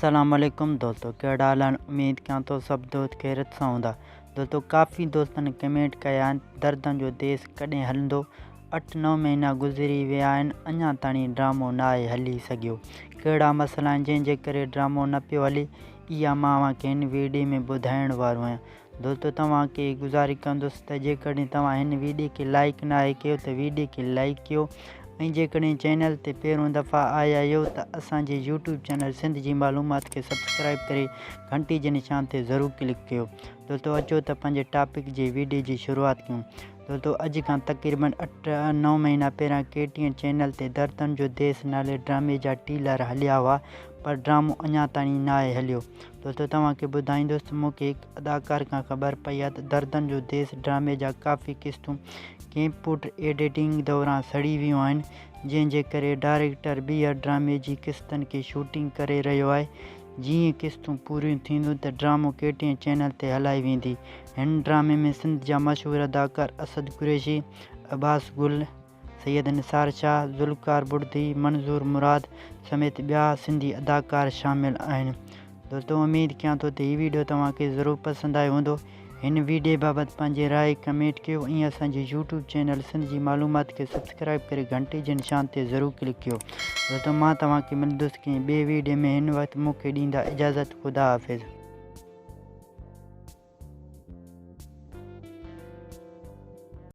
السلام عليڪم دوستو ڪهڙا حال آهن اميد ڪيان ٿو سڀ دوست خيريت سان هوندا دوستو ڪافي دوستن ڪمينٽ ڪيا آهن دردن جو ديس ڪڏهن هلندو اٺ نو مهينا گذري ويا آهن اڃا تاڻي ڊرامو ناهي هلي سگهيو ڪهڙا مسئلا آهن جنهن جي ڪري ڊرامو نه پيو هلي اها مان اوهان کي هن ويڊيو ۾ ٻڌائڻ وارو آهيان دوستو توهان کي گذارش ڪندس ته جيڪڏهن توهان هن ويڊيو کي لائيڪ ناهي ڪيو ته ويڊيو کي لائيڪ ڪيو ۽ جيڪڏهن چينل تي پهريون دفعا آيا آهيو ته اسان جي يوٽيوب چينل سنڌ جي معلومات کي سبسڪرائيب ڪري گهنٽي جي نشان تي ضرور ڪلڪ ڪيو دوستو اچو ته پنهنجي ٽاپڪ جي ويڊيو جي شروعات ڪيون دوستو اڄ کان تقريبن اٺ نو مهينا پهريان ڪي ٽي اين چينل تي دردن جو ديس نالي ڊرامي جا ٽيلر هليا هئا پر ڊرامو اڃا تائين ناهي هليو دوستو توهان کي ٻڌائيندس ته مون کي هڪ اداڪار کان خبر پئي آهي ته دردن جو ديس ڊرامي جا ڪافي قسطون ڪمپيوٽر ايڊيٽنگ دوران سڙي ويون آهن جنهن جي ڪري ڊائريڪٽر ٻيهر ڊرامي جي قسطن کي شوٽنگ ڪري رهيو آهي جيئن قسطون پوريون ٿينديون ته ڊرامو ڪي ٽي اين چينل تي هلائي ويندي هن ڊرامي ۾ سنڌ جا مشهور اداڪار اسد قريشي، عباس گل، سيد نثار شاهه، ذوالفقار بڙدي، منظور مراد سميت ٻيا سنڌي اداڪار شامل آهن. دوستو اميد ڪيان ٿو ته هي ويڊيو توهان کي ضرور پسند آيو هوندو. هن ويڊيي بابت پنهنجي راء ڪمينٽ ڪيو ۽ اسان جي يوٽيوب چينل سنڌ جي معلومات کي سبسڪرائيب ڪري گهنٽي جي نشان تي ضرور ڪلڪ ڪيو. دوستو مان توهان کي ملندس ڪنهن ٻئي ويڊيي ۾ هن وقت مون کي ڏيندا اجازت خدا حافظ.